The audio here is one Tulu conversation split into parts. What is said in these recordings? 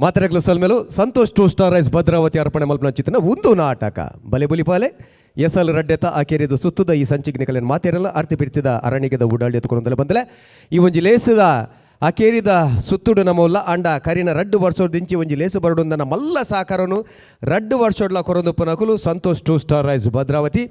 ಮಾತೆರೆಗ್ಲ ಸೊಲ್ಮೆಲು. Santosh two star rice Bhadravati ಅರ್ಪಣೆ ಮಲ್ಪನ ಚಿತ್ರನ ಒಂದು ನಾಟಕ ಬಲೆ ಬುಲಿಪಾಲೆ ಎಸಲ್ ರಡ್ಡೆತ ಆಕೇರಿದ ಸುತ್ತದ ಈ ಸಂಚಿಗೆ ನಿಕಲೆನ್ ಮಾತೆರೆಲ್ಲ ಅರ್ತಿ ಪಿರ್ತಿದ ಅರಣಿಗೆದ ಉಡಾಳಿ ಎತ್ಕೊಂಡಲೆ ಬಂದಲೆ. ಈ ಒಂಜಿ ಲೇಸದ ಅಕೇರಿದ ಸುತ್ತುಡು ನಮೌಲ್ಲ ಅಂಡ ಕರಿನ ರಡ್ಡು ವರ್ಷದಿಂಚಿ ಒಂಜಿ ಲೇಸು ಬರಡುಂದನ ಮಲ್ಲ ಸಾಕರನು ರಡ್ಡು ವರ್ಷಡ್ಲ ಕೊರೊಂದುಪ್ಪನಕುಲು Santosh two star rice Bhadravathi.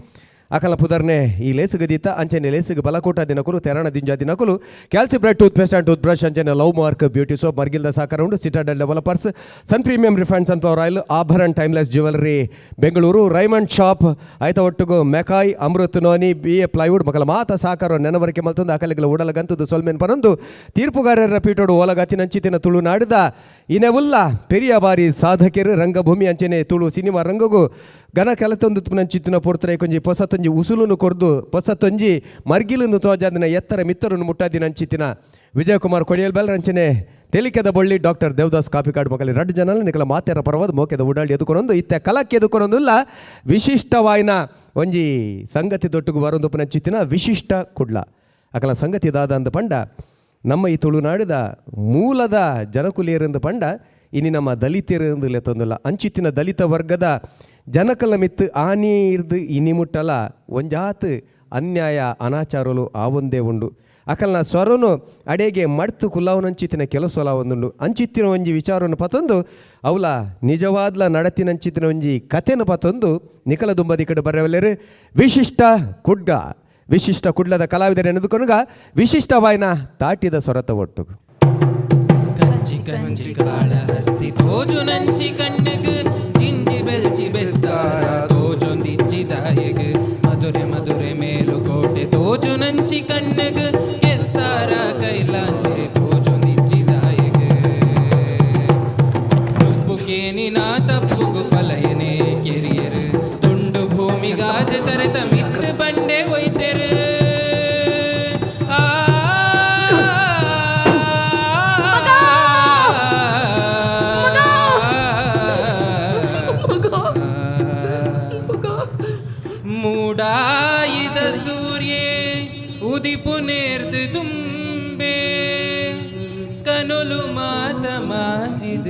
ಅಕಲ ಪುದರ್ನೆ ಈ ಲೇಸುಗ ದೀತ ಅಂಚನೆ ಲೇಸುಗ ಬಲಕೋಟ ದಿನಕುಲು ತೆರಣ ದಿಂಜ ದಿನಕುಲು Calcibright tooth paste and tooth brush, ಅಂಚನೆ ಲವ್ ಮಾರ್ಕ್ ಬ್ಯೂಟಿ ಸೋಪ್, ಮರ್ಗಿಲ್ದ ಸಾಕಾರ ಉಂಡು. Citadel developers, sun premium refined sunflower oil, Abharan timeless jewellery Bengaluru, Raymond shop, ಆಯ್ತ ಒಟ್ಟುಗು ಮೆಕಾಯ್ ಅಮೃತ್ ನೋನಿ, ಬಿ ಎ ಪ್ಲೈವುಡ್ ಮಕ್ಕಳ ಮಾತ ಸಾಕಾರ ನೆನವರಿಕೆ ಮಲ್ತಂದು ಅಕಲಿಗಳ ಉಡಲಗಂತದ್ದು ಸೊಲ್ಮೆನ್ ಪನೊಂದು ತೀರ್ಪುಗಾರರ ಪೀಠೋಡು ಓಲಗತಿ ನಂಚಿತಿನ ತುಳುನಾಡಿದ ಇನೆವುಲ್ಲ ಪೆರಿಯ ಬಾರಿ ಸಾಧಕರು, ರಂಗಭೂಮಿ ಅಂಚನೆ ತುಳು ಸಿನಿಮಾ ರಂಗಗು ಘನ ಕೆಲತೊಂದು ನಂಚಿತ್ತಿನ ಪೊರ್ತರೆ ಕೊಂಜಿ ಪೊಸತೊಂಜಿ ಉಸುಲುನು ಕೊರ್ದು ಪೊಸತೊಂಜಿ ಮರ್ಗಿಲುನು ತೋಜಾದಿನ ಎತ್ತರ ಮಿತ್ತರನ್ನು ಮುಟ್ಟಾದಿನ ಅಂಚಿತ್ತಿನ ವಿಜಯಕುಮಾರ್ ಕೊಡಿಯಲ್ ಬೆಲ್ ರಂಚನೆ ತೆಲಿಕೆದ ಬಳ್ಳಿ ಡಾಕ್ಟರ್ ದೇವದಾಸ್ ಕಾಪಿಕಾಡ್ ಮಗಲಿ ರಡ್ಡು ಜನ ನಿಕಲ ಮಾತೆರ ಪರವಾದ ಮೋಕೆದ ಉಡಾಳಿ ಎದುಕೊನೊಂದು ಇತ್ತೆ ಕಲಕ್ಕೆ ಎದುಕೊನೊಂದುಲ್ಲ. ವಿಶಿಷ್ಟವಾಯಿನ ಒಂಜಿ ಸಂಗತಿ ದೊಟ್ಟುಗು ಬರೊಂದು ನಂಚಿತ್ತಿನ ವಿಶಿಷ್ಟ ಕುಡ್ಲ ಅಕಲ ಸಂಗತಿ ದಾದ ಅಂದ ಪಂಡ, ನಮ್ಮ ಈ ತುಳುನಾಡಿದ ಮೂಲದ ಜನಕುಲಿಯರೆಂದು ಪಂಡ ಇನಿ ನಮ್ಮ ದಲಿತರೆಂದು ಲೆತ್ತೊಂದಿಲ್ಲ. ಅಂಚಿತ್ತಿನ ದಲಿತ ವರ್ಗದ ಜನಕಲ ಮಿತ್ತು ಆನೀರ್ದು ಇನಿ ಮುಟ್ಟಲ ಒಂಜಾತ್ ಅನ್ಯಾಯ ಅನಾಚಾರಲು ಆವೊಂದೇ ಉಂಡು. ಅಕಲ್ನ ಸ್ವರನು ಅಡೆಗೆ ಮಡ್ತು ಕುಲ್ಲಾವನಂಚಿತ್ತಿನ ಕೆಲಸೊಲ ಒಂದುಂಡು. ಅಂಚಿತ್ತಿನ ಒಂಜಿ ವಿಚಾರವನ್ನು ಪತೊಂದು ಅವಲ ನಿಜವಾದ್ಲ ನಡತಿನಂಚಿತ್ತಿನ ಒಂಜಿ ಕಥೆನು ಪತೊಂದು ನಿಕಲ ದುಂಬದಿ ಕಡೆ ಬರವಲ್ಲೇರು ವಿಶಿಷ್ಟ ಕುಡ್ಗ. ವಿಶಿಷ್ಟ ಕುಡ್ಲದ ಕಲಾವಿದರ ಎನ್ನುಕೊನಗ ವಿಶಿಷ್ಟವಾಯಿನ ತಾಟಿದ ಸೊರತ ಒಟ್ಟು. ಕಂಚಿ ಕಂಚಿ ಕಾಳಹಸ್ತಿ ತೋಜುನಂಚಿ ಕಣ್ಣಗ್, ಜಿಂಜಿ ಬೆಲ್ಚಿ ಬೆಸ್ತಾರ ತೋಜೊಂದಿಚ್ಚಿ ದಾಯಗ್, ಮಧುರೆ ಮಧುರೆ ಮೇಲುಕೋಟೆ ತೋಜುನಂಚಿ ಕಣ್ಣಗ್, ಕೆಸ್ತಾರ ಕೈಲಾಂಚೆ ತೋಜೊಂದಿಚ್ಚಿ ದಾಯಗ್. ನುಪ್ಪುಕೇನಿನ ತಪ್ಪುಗು ಪಲಯನೆ ಕೆರಿಯರ್, ತುಂಡು ಭೂಮಿಗಾದ ತರೆತ ಮಿತ್ತು ಬಂಡೆ ಒಯ್ತೆರು. ಆ ಮಗ! ಮಗ! ಮೂಡಾಯಿದ ಸೂರ್ಯೆ ಉದಿಪು ನೇರ್ದು ದುಂಬೆ ಕನುಲು ಮಾತ ಮಾಜಿದ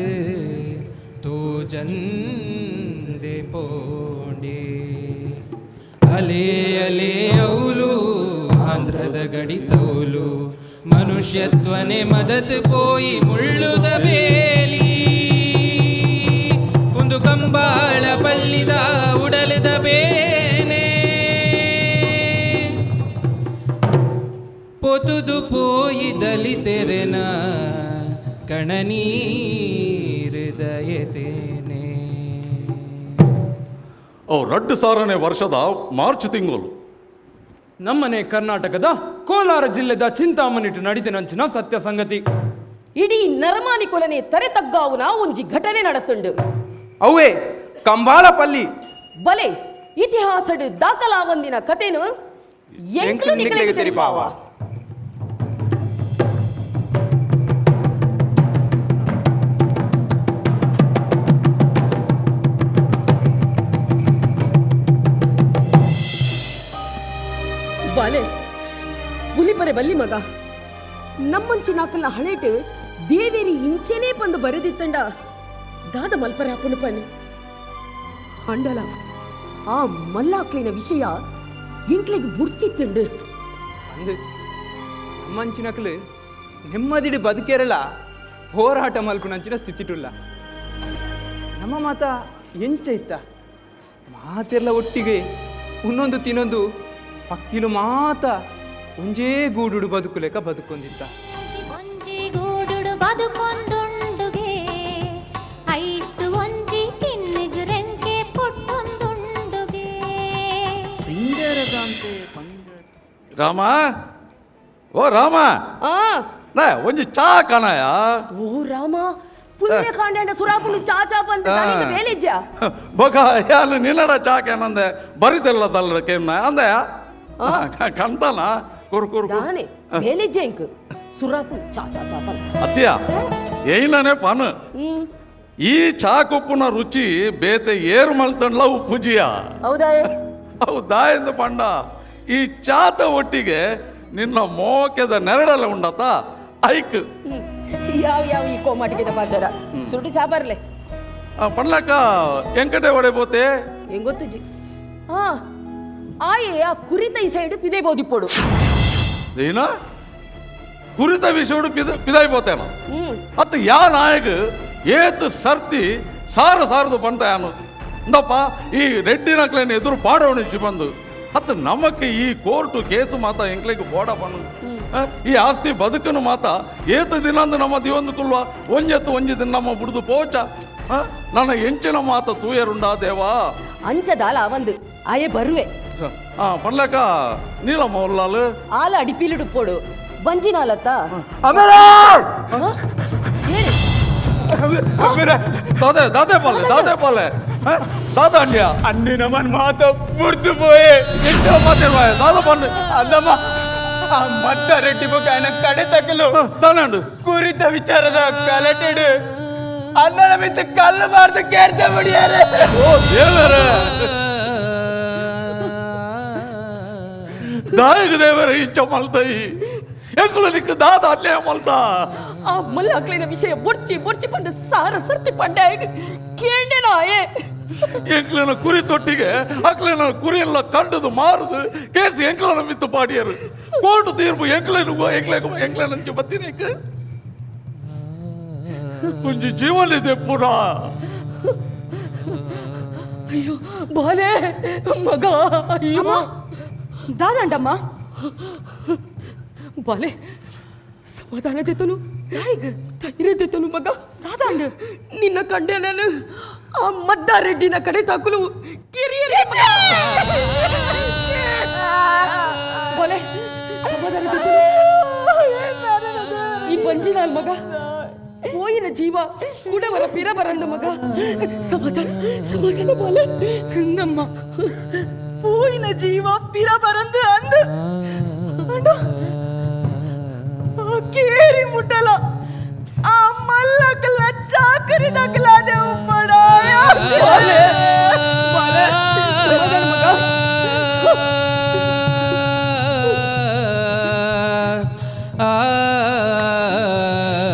ತೋಜಂದೆ ಪೋಂಡೆ. ಅಲೆ ಅಲೆ ಔಲು ಆಂಧ್ರದ ಗಡಿತೌಲು, ಮನುಷ್ಯತ್ವನೆ ಮದತ್ ಪೋಯಿ ಮುಳ್ಳುದ ಬೇಲಿ. ಒಂದು ಕಂಬಾಳ ಪಲ್ಲಿದ ಉಡಲದ ಬೇನೆ, ಪೊತುದು ಪೋಯಿ ದಲಿತೆರೆನ ಕಣನೀರುದಯತೇನೆ. ಓ 2000ನೇ ವರ್ಷದ ಮಾರ್ಚ್ ತಿಂಗಳು. ನಮ್ಮನೆ ಕರ್ನಾಟಕದ ಕೋಲಾರ ಜಿಲ್ಲೆದ ಚಿಂತಾಮಣಿಟು ನಡಿತಿನಂಚಿನ ಸತ್ಯ ಸಂಗತಿ. ಇಡೀ ನರಮಾನಿ ಕೊಲನೆ ತರೆ ತಗ್ಗಾವುನ ಒಂಜಿ ಘಟನೆ ನಡತುಂಡು. ಅವೇ ಕಂಬಾಳಪಲ್ಲಿ. ಬಲೆ, ಇತಿಹಾಸಡ್ ದಾಖಲಾವಂದಿನ ಕತೆನು ಎಂಕ್ಲು ಎಂಕ್ಲು ನಿಕ್ಲೆಗ್ ನಿಕ್ಲೆಗ್ ತೆರಿಪಾವ. ತೆರಿಪಾವ. ಬಲೆ, ಪುಲಿಪರೆ ಬಲ್ಲಿ ಮಗ, ನಮ್ಮಂಚಿನಾಕಲ್ನ ಹಳೇಟ್ ದೇವೇರಿ ಇಂಚೆನೇ ಬಂದು ಬರೆದಿತ್ತಂಡ ದಾದ ಮಲ್ಪರ ಅಪ್ಪನು ಪನಿ ಅಂಡಲ ಆ ಮಲ್ಲಾಕ್ಲಿನ ವಿಷಯ ಎಂಕ್ಲೆಗ್ ಬುಡ್ಚಿತ್ತುಂಡು. ಅಂದು ನಮ್ಮಂಚಿನಕ್ಲು ನೆಮ್ಮದಿಡಿ ಬದುಕೆರಲ ಹೋರಾಟ ಮಲ್ಪುನಂಚಿನ ಸ್ಥಿತಿಟುಲ್ಲ. ನಮ್ಮ ಮಾತ ಎಂಚ ಇತ್ತ ಮಾತೆಲ್ಲ ಒಟ್ಟಿಗೆ ಉನ್ನೊಂದು ತಿನ್ನೊಂದು ಪಕ್ಕಿಲು ಮಾತ ಒಂಜೇ ಗೂಡುಡು ಬದುಕುಲೆಕ ಬದುಕೊಂದಿತ್ತ. ಒಂಜಿ ಗೂಡುಡು ಬದುಕೊಂದುಂಡುಗೆ, ಐಟು ಒಂಜಿ ಕಿನ್ನಿಗ್ ರೆಂಕೆ ಪುಟ್ಟೊಂದುಂಡುಗೆ. ರಾಮ, ಓ ರಾಮ. ಆ. ನಾ ಒಂಜಿ ಚಾ ಕಣಯ. ಓ ರಾಮ, ಪುಲ್ಯ ಕಾಂಡಂಡ ಸುರಾಪುಂಡು ಚಾ ಚಾ ಬಂದು ನನಗೆ ಬೇಲೆಜ್ಜ. ಬೊಕ ಯಾನು ನಿನ್ನಡ ಚಾಕೇನಂದೆ ಬರಿತೆಲ್ಲ ತಲ್ಲ ಕೇಮ್ನ ಅಂದಯ ಕಂತಾನ ಕುರು ಕುರು ಕುರು. ದಾನೆ ಬೇಲೆಜ್ಜ ಇಂಕ್ ಸುರಾಪುಂಡು ಚಾ ಚಾ ಚಾ ಬಂದು. ಅತ್ತಿಯ ಏನಾನೆ ಪನು. ಈ ಚಾ ಕುಪ್ಪುನ ರುಚಿ ಬೇತೆ ಏರು ಮಲ್ತಂಡ್ಲ ಉಪ್ಪುಜಿಯ. ಹೌದಾ? ಹೌದಾ ಎಂದು ಪಂಡ, ಈ ಚಾತ ಒಟ್ಟಿಗೆ ನಿನ್ನ ಮೋಕೆದ ನೆರಡಲ್ಲ ಉಂಡತ ಐಕ್. ಯಾವ ಯಾವ ಈ ಕೋಮಾಟಿಗೆ ಪಾತಾರ ಸುರುಟು ಚಾ ಬರ್ಲೆ ಪಣ್ಲಕ್ಕ ಎಂಕಟೆ ಒಡೆ ಪೋತೆ ಹೆಂಗ್ ಗೊತ್ತುಜಿ ಹಾ ಆಯೆ ಆ ಕುರಿತ ಈ ಸೈಡ್ ಪಿದೆ ಬೋದಿಪ್ಪೋಡು ಏನ ಕುರಿತ ವಿಷಯಡು ಪಿದಾಯಿ ಪೋತೇನ ಅತ್ತ ಯಾ ನಾಯಕ ಏತ್ ಸರ್ತಿ ಸಾರ ಸಾರದು ಬಂತ ಯಾನು ಇಂದಪ್ಪ ಈ ರೆಡ್ಡಿನಕ್ಲೇನು ಎದುರು ಪಾಡವಣಿಸಿ ಬಂದು ಅತ್ತ ನಮಕ್ ಈ ಕೋರ್ಟು ಕೇಸು ಮಾತ ಎಂಕ್ಲೆಗ್ ಬೋಡ ಬನ್ನು ಈ ಆಸ್ತಿ ಬದುಕನು ಮಾತ ಏತ ದಿನ ಅಂದು ನಮ್ಮ ದಿವೊಂದು ಕುಲ್ವ ಒಂಜೆತ್ತು ಒಂಜಿ ದಿನ ನಮ್ಮ ಬುಡ್ದು ಪೋಚ ನನ್ನ ಎಂಚಿನ ಮಾತ ತೂಯರುಂಡಾ ದೇವಾ ಅಂಚದಾಲ ಅವಂದು ಆಯೆ ಬರುವೆ ಪಣ್ಲಕ್ಕ ನೀಲಮ್ಮ ಉಲ್ಲಾಲು ಆಲ ಅಡಿಪೀಲಿಡು ಪೋಡು ಬಂಜಿನಾಲತ್ತ ದಾದೆ ದಾದೆ ಪಾಲೆ ದಾದೆ ಪಾಲೆ ದಾದ ಅಂಡ್ಯ ಅన్ని ನಮ್ಮನ್ ಮಾತ ಬುಡ್ದು ಪೋಯೆ ಮಾತೇನು ದಾದ ಪನ್ನೆ ಅಲ್ಲಮ್ಮ ಆ ಮತ್ತ ರೆಡ್ಡಿ ಬುಕ್ ఆయన ಕಡೆ ತಕ್ಕಲು ದಾನಂಡು ಕುರಿತ ವಿಚಾರದ ಕಲೆಟೆಡು ಅಣ್ಣನ ಮಿತ್ತ ಕಲ್ಲು ಬಾರ್ದು ಕೇರ್ತ ಬಿಡಿಯಾರೆ ಓ ದೇವರೇ ದಾಯಕ ದೇವರೇ ಇಚ್ಛ ಮಲ್ತೈ ಎಂಕುಲನಿಕ್ ದಾದ ಅನ್ಯಾಯ ಮಲ್ತ ಆ ಮಲ್ಲಾಕ್ಲಿನ ವಿಷಯ ಬೊರ್ಚಿ ಬೊರ್ಚಿ ಬಂದ ಸಾರ ಸರ್ತಿ ಪಂಡೆ ಕೇಂಡೆನಾಯೆ ಎಂಕ್ಲನ ಕುರಿ ತೊಟ್ಟಿಗೆ ಅಕ್ಲೆನ ಕುರಿ ಎಲ್ಲ ಕಂಡದು ಮಾರುದು ಕೇಸ್ ಎಂಕ್ಲನ ಮಿತ್ತು ಪಾಡಿಯರು ಕೋರ್ಟ್ ತೀರ್ಪು ಎಂಕ್ಲೇನು ಎಂಕ್ಲೆ ಎಂಕ್ಲೇನಂಚು ಬತ್ತಿನೇಕ್ ಒಂಜಿ ಜೀವನ ದೆಪ್ಪುನ ಅಯ್ಯೋ ಬಾಲೆ ಮಗ ಅಯ್ಯೋ ದಾದಂಡಮ್ಮ ಬಾಲೆ ಸಮಾಧಾನ ತೆತ್ತನು ಧೈರ್ಯ ತೆತ್ತನು ಮಗ ದಾದಾಂಡು ನಿನ್ನ ಕಂಡೆ ನಾನು ಆ ಮದ್ದ ರೆಡ್ಡಿನ ಕಡೆ ತಾಕಲು ಕಿರಿಯರೇ ಬಾಲೆ ಸಮಾಧಾನ ತೆತ್ತನು ಈ ಬಂಜಿನಾಲ್ ಮಗ ಹೋಯಿನ ಜೀವ ಕುಡವರ ಪಿರಬರಂದ ಮಗ ಸಮಾಧಾನ ಸಮಾಧಾನ ಬಾಲೆ ನಮ್ಮ ಪೋಯಿನ ಜೀವ ಪಿರಬರಂದು ಅಂದು ಅಂಡ ಕೇರಿ ಮುಟ್ಟಲ ಆ ಮಲ್ಲಕಲ ಚಾಕರಿ ದಕಲಾದೆ ಉಪ್ಪಡಾಯ ಬಾಲೆ ಬಾಲೆ ಸಮಾಧಾನ ಮಗ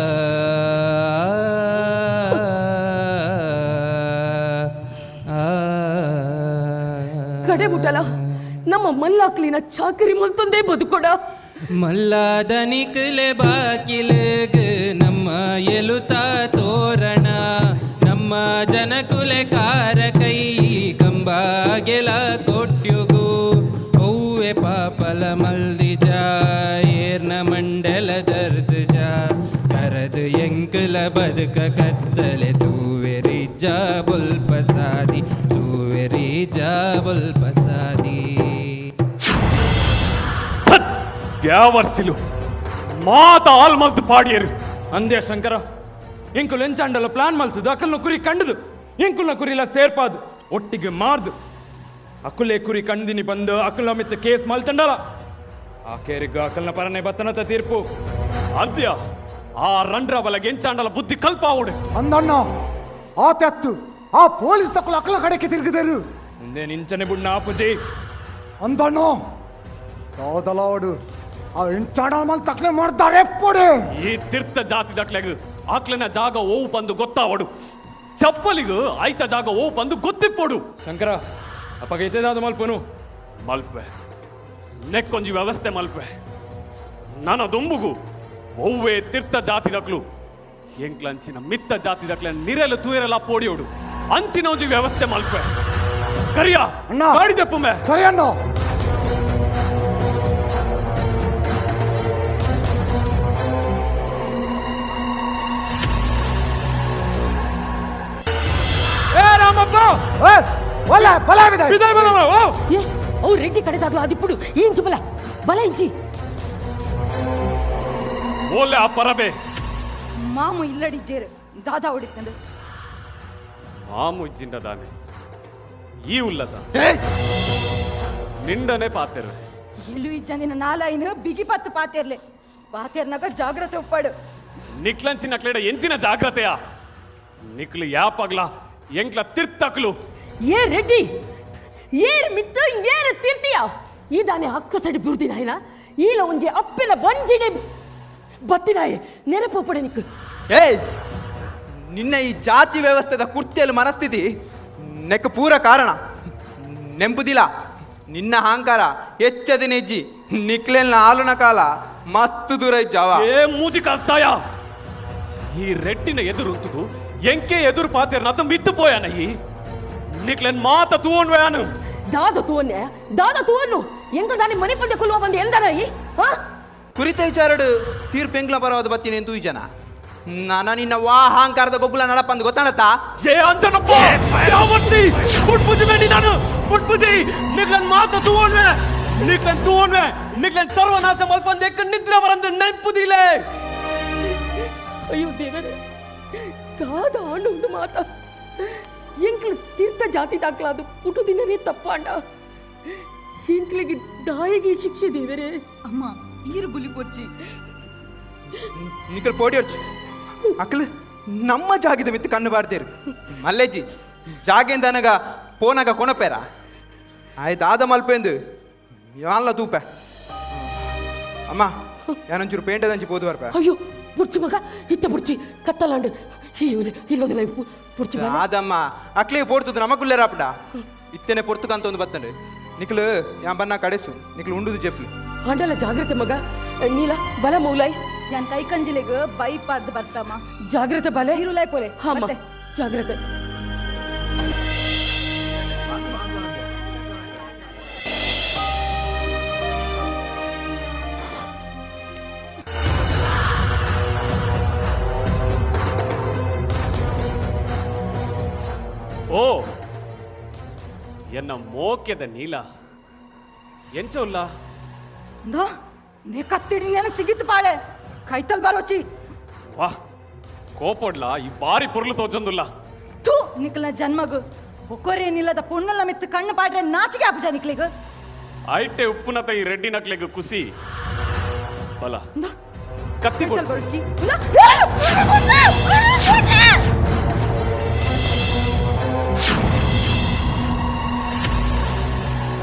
ಕಡೆ ಮುಟ್ಟಲ ನಮ್ಮ ಮಲ್ಲಾಕ್ಲಿನ ಚಾಕರಿ ಮಲ್ತೊಂದೇ ಬದುಕೊಡ ಮಲ್ಲಾದ ನಿಕ್ಲೆ ಬಾಕಿಲಗ್ ನಮ್ಮ ಎಲುತ ತೋರಣ ನಮ್ಮ ಜನಕುಲೆ ಕಾರ ಕೈ ಕಂಬಾಗೆಲ ಕೊಟ್ಯುಗು ಒವ್ವೆ ಪಾಪಲ ಮಲ್ದಿ ಏರ್ನ ಮಂಡಲ ದರ್ದು ಜಾ ಕರದು ಎಂಕುಲ ಬದುಕ ಕತ್ತಲೆ ತೂವೆರಿ ಜಾಬುಲ್ ಪಸಾದಿ ತೂವೆರಿ ಜಾಬುಲ್ ಪಸಾದಿ ಬ್ಯಾವರ್ಸಿಲು ಮಾತ ಆಲ್ಮಲ್ತು ಪಾಡಿಯರು ಅಂದೇ ಶಂಕರ ಎಂಕುಲು ಎಂಚಾಂಡಲ ಪ್ಲಾನ್ ಮಲ್ತದು ಅಕಲ್ನ ಕುರಿ ಕಂಡದು ಎಂಕುಲ್ನ ಕುರಿಲ ಸೇರ್ಪಾದು ಒಟ್ಟಿಗೆ ಮಾರ್ದು ಅಕುಲೆ ಕುರಿ ಕಂದಿನಿ ಬಂದು ಅಕುಲ ಮಿತ್ತ ಕೇಸ್ ಮಲ್ತಂಡಲ ಆ ಕೇರಿಗ ಅಕಲ್ನ ಪರನೆ ಬತ್ತನತ ತೀರ್ಪು ಅಂತ್ಯ ಆ ರಂಡ್ರ ಬಲಗೆ ಎಂಚಾಂಡಲ ಬುದ್ಧಿ ಕಲ್ಪಾವುಡು ಅಂದಣ್ಣ ಆ ತೆತ್ತು ಆ ಪೊಲೀಸ್ ತಕ್ಕಲು ಅಕಲ ಕಡೆಗೆ ತಿರುಗಿದರು ಮುಂದೆ ನಿಂಚನೆ ಬುಣ್ಣ ಆಪುಜಿ ಅಂದಣ್ಣ ದಾದಲಾವಡು ಆ ಎಂಚಾಂಡಲ ತಕ್ಲೆ ಮಾಡ್ತಾರೆ ಎಪ್ಪಡು ಈ ತೀರ್ಥ ಜಾತಿ ದಕ್ಲೆಗ್ ಆಕ್ಲೆನ ಜಾಗ ಓವು ಬಂದು ಗೊತ್ತಾವಡು ಚಪ್ಪಲಿಗೂ ಆಯ್ತ ಜಾಗ ಓವು ಬಂದು ಗೊತ್ತಿಪ್ಪೋಡು ಶಂಕರ ಅಪ್ಪಗೈತೆದಾದ ಮಲ್ಪನು ಮಲ್ಪೆ ನೆಕ್ಕೊಂಜಿ ವ್ಯವಸ್ಥೆ ಮಲ್ಪೆ ನನ್ನ ದೊಂಬುಗು ಒವ್ವೆ ತೀರ್ಥ ಜಾತಿ ದಕ್ಲು ಎಂಕ್ಲಂಚಿನ ಮಿತ್ತ ಜಾತಿ ದಕ್ಲೆ ನಿರೆಲು ತೂಯರೆಲ್ಲ ಪೋಡಿಯೋಡು ಅಂಚಿನ ಒಂಜಿ ವ್ಯವಸ್ಥೆ ಮಲ್ಪೆ ಕರಿಯ ಅಣ್ಣ ಗಾಡಿ ತೆಪ್ಪುಮೆ ಸರಿ ಅಣ್ಣ ಓ ರೆಡ್ಡಿ ಕಡೆದಾಗ್ಲ ಅದಿಪ್ಪುಡು ಇಂಚು ಬಲ ಬಲ ಇಂಚಿ ಓಲೆ ಆ ಪರಬೆ ಮಾಮು ಇಲ್ಲಡಿಜ್ಜೇರು ದಾದಾ ಹೊಡಿತಂದು ಮಾಮು ಇಜ್ಜಿಂಡದಾನೆ ಈ ಉಲ್ಲದ ನಿಂಡನೆ ಪಾತೆರು ಇಲ್ಲು ಇಜ್ಜಂದಿನ ನಾಲಾಯಿನ ಬಿಗಿ ಪತ್ತು ಪಾತೇರ್ಲೆ ಪಾತೇರ್ನಾಗ ಜಾಗ್ರತೆ ಒಪ್ಪಾಡು ನಿಕ್ಲಂಚಿನ ಕ್ಲೇಡ ಎಂಚಿನ ಜಾಗ್ರತೆಯ ನಿಕ್ಲು ಯಾಪಾಗ್ಲ ಎಂಕ್ಲ ತಿರ್ತಕ್ಲು ಏ ರೆಡ್ಡಿ ಏರ್ ಮಿತ್ತ ಏರ್ ತೀರ್ತಿಯ ಈದಾನೆ ಹಕ್ಕ ಸಡಿ ಬಿರುದಿನಾಯಿನ ಈಲ ಒಂಜಿ ಅಪ್ಪಿನ ಬಂಜಿಡೆ ಬತ್ತಿನಾಯೆ ನೆನಪು ಪಡೆ ನಿಕ್ಕು. ಏಯ್, ನಿನ್ನ ಈ ಜಾತಿ ವ್ಯವಸ್ಥೆದ ಕುರ್ತಿಯಲ್ಲಿ ಮನಸ್ಥಿತಿ ನೆಕ್ ಪೂರ ಕಾರಣ ನೆಂಪುದಿಲ್ಲ. ನಿನ್ನ ಅಹಂಕಾರ ಹೆಚ್ಚದಿನ ಇಜ್ಜಿ ನಿಕ್ಲೆಲ್ನ ಆಲುನ ಕಾಲ ಮಸ್ತ್ ದೂರ ಇಜ್ಜಾವ. ಏ ಮೂಜಿ ಕಾಸ್ತಾಯ, ಈ ರೆಡ್ಡಿನ ಎದುರುಂತುದು ಎಂಕೆ ಎದುರು ಪಾತೆರ್ನ ಮಿತ್ತು ಪೋಯಾನ. ಈ ನಿಕ್ಲೆನ್ ಮಾತ ತೂವೊಂಡ್ವ್ಯಾನು. ದಾದ ತೂವನ್ನೆ, ದಾದ ತೂವನ್ನು ಎಂತ ದಾನಿ ಮನೆ ಪಂದೆ ಕುಲ್ವ ಬಂದು ಎಂದನ ಈ ಕುರಿತ ವಿಚಾರಡು ತೀರ್ಪು ಎಂಕ್ಲ ಪರವಾದ ಬತ್ತೀನಿ ಎಂತೂ ಈ ಜನ ನಾನ ನಿನ್ನ ವಾ ಅಹಂಕಾರದ ಗೊಬ್ಬುಲ ನಡಪಂದು ಗೊತ್ತಾಣತ್ತಾ? ಏ ಅಂಜನಪ್ಪ, ಯಾವತ್ತಿ ಪುಟ್ಪುಜಿ ಬೇಡಿ ನಾನು ಪುಟ್ಪುಜಿ ನಿಕ್ಲನ್ ಮಾತ ತೂವೊಂಡ್ವೆ, ನಿಕ್ಲನ್ ತೂವೊಂಡ್ವೆ, ನಿಕ್ಲನ್ ಸರ್ವನಾಶ ಮಲ್ಪಂದು ಎಕ್ಕ ನಿದ್ರೆ ಬರಂದು ನೆಂಪುದಿಲೆ. ಅಯ್ಯೋ ದೇವರೇ, ದಾದ ಆಂಡು ಮಾತ ಎಂಕ್ಲು ತೀರ್ಥ ಜಾತಿ ದಾಖಲಾದು ಪುಟು ದಿನನೇ ತಪ್ಪಾಂಡ ಎಂಕ್ಲಿಗೆ ದಾಯಿಗೆ ಶಿಕ್ಷೆ ದೇವರೇ. ಅಮ್ಮ ಈರು ಬುಲಿ ಪೊಚ್ಚಿ ನಿಕಲ್ ಪೋಡಿಯೊರ್ಚು ಅಕ್ಲು ನಮ್ಮ ಜಾಗಿದ ಮಿತ್ತು ಕಣ್ಣು ಬಾರ್ದೇರು ಮಲ್ಲೇಜಿ ಜಾಗೆಂದನಗ ಪೋನಾಗ ಕೊನಪೇರ ಆಯ್ತು ಆದ ಮಲ್ಪೆಂದು ಯಾನ್ಲ ತೂಪೆ. ಅಮ್ಮ ಯಾನೊಂಚೂರು ಪೇಂಟದಂಚಿ ಪೋದು ಬರ್ಪ. ಅಯ್ಯೋ ಬುರ್ಚಿ ಮಗ ಇತ್ತ ಬುರ್ಚಿ ಕತ್ತಲಾಂಡು ಇಲ್ಲೋದಿಲ್ಲ ಬುರ್ಚಿ ಆದಮ್ಮ ಅಕ್ಲಿಗೆ ಪೋಡ್ತದ್ದು ನಮ್ಮ ಕುಲ್ಲೇರಾಪಡ ಇತ್ತನೆ ಪೊರ್ತುಕಂತ ಒಂದು ಬತ್ತಂಡು ನಿಕ್ಲು ಯಾನ್ ಬನ್ನ ಕಡೆಸು ನಿಕ್ಲು ಉಂಡುದು ಜೆಪ್ಲು. ಆಂಡಲ ಜಾಗ್ರತೆ ಮಗ ನೀಲ ಬಲ ಮೌಲಾಯ್ ಯಾನ್ ಕೈ ಕಂಜಿಲೆಗ್ ಬೈ ಪಾರ್ದು ಬರ್ತಮ್ಮ. ಜಾಗ್ರತೆ ಬಲೆ ಇರುಲಾಯ್ ಪೋಲೆ. ಹಾಮ್ಮ ಜಾಗ್ರತೆ. ಓ ಎನ್ನ ಮೋಕ್ಯದ ನೀಲ ಎಂಚ ಉಲ್ಲ ನೇ ಕತ್ತಿಡಿ ನೆನ ಸಿಗಿತ್ತು ಪಾಳೆ ಕೈತಲ್ ಬರೋಚಿ. ವಾ ಕೋಪೊಡ್ಲ ಈ ಬಾರಿ ಪೊರ್ಲು ತೋಚೊಂದುಲ್ಲ. ಥೂ ನಿಕ್ಲ ಜನ್ಮಗು ಒಕ್ಕೋರೇನಿಲ್ಲದ ಪೊಣ್ಣಲ್ಲ ಮಿತ್ತು ಕಣ್ಣು ಪಾಡ್ರೆ ನಾಚಿಗೆ ಆಪುಜ ನಿಕ್ಲಿಗ. ಐಟೆ ಉಪ್ಪುನತ ಈ ರೆಡ್ಡಿ ನಕ್ಲೆಗ್ ಕುಸಿ ಬಲ ಕತ್ತಿ ಬರೋಚಿ.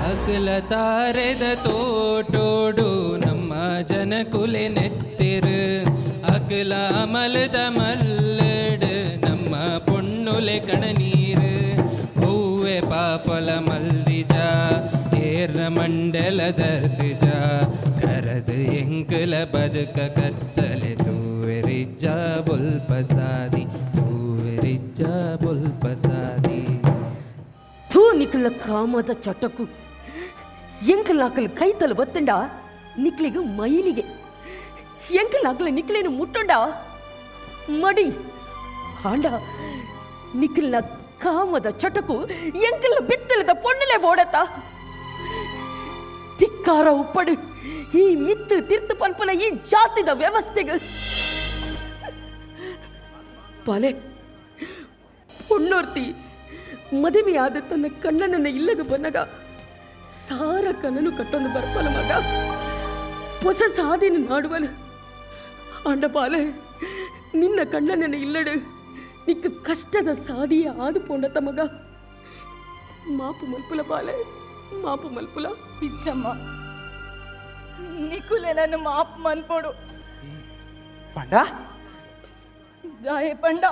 ಅಕಲ ತಾರೆದ ತೋಟೋಡು ನಮ್ಮ ಜನಕುಲೆ ನೆತ್ತಿರು, ಅಕಲ ಅಮಲದ ಮಲ್ಲಡು ನಮ್ಮ ಪೊಣ್ಣುಲೆ ಕಣನೀರು, ಹೂವೆ ಪಾಪಲ ಮಲ್ದಿಜ ಏರ್ನ ಮಂಡಲ ದರ್ದಿಜ, ಕರದು ಎಂಕಲ ಬದುಕ ಕತ್ತಲೆ ತೂವೆರಿಜ್ಜ ಬೊಲ್ಪಸಾದಿ ತೂವೆರಿಜ್ಜ ಬೊಲ್ಪಸಾದಿ. ಥೂ ನಿಕ್ಲ ಕಾಮದ ಚಟಕು ಎಂಕಲಾಕಲ್ ಕೈತಲ್ ಬತ್ತಂಡ ನಿಕ್ಲಿಗೆ ಮೈಲಿಗೆ, ಎಂಕಲಾಕಲ್ ನಿಕ್ಲೇನು ಮುಟ್ಟಂಡ ಮಡಿ ಹಾಂಡ ನಿಕ್ಲಿನ ಕಾಮದ ಚಟಕು ಎಂಕಲ ಬಿತ್ತಲದ ಪೊಣ್ಣಲೆ ಬೋಡತ್ತ ತಿಕ್ಕಾರ ಉಪ್ಪಡು ಈ ಮಿತ್ತು ತಿರ್ತು ಪನ್ಪನ ಈ ಜಾತಿದ ವ್ಯವಸ್ಥೆಗೆ ಪಾಲೆ ಪೊಣ್ಣೋರ್ತಿ ಮದುವೆಯಾದ ತನ್ನ ಕಣ್ಣನನ್ನ ಇಲ್ಲದ ಬನ್ನಗ ಸಾರ ಕನನು ಕಟ್ಟೊಂದು ಬರ್ಪಲ ಮಗ ಹೊಸ ಸಾಧನೆ ನಾಡುವನು ಆಂಡ ಪಾಲೆ ನಿನ್ನ ಕಣ್ಣನನ್ನ ಇಲ್ಲಡು ನಿಕ್ಕ ಕಷ್ಟದ ಸಾದಿಯ ಆದು ಪೋಂಡತ ಮಗ ಮಾಪು ಮಲ್ಪುಲ ಪಾಲೆ ಮಾಪು ಮಲ್ಪುಲ. ಇಚ್ಚಮ್ಮ ನಿಕುಲೆ ನನ್ನ ಮಾಪು ಮನ್ಪೋಡು ಪಂಡ ದಾಯೆ ಪಂಡ.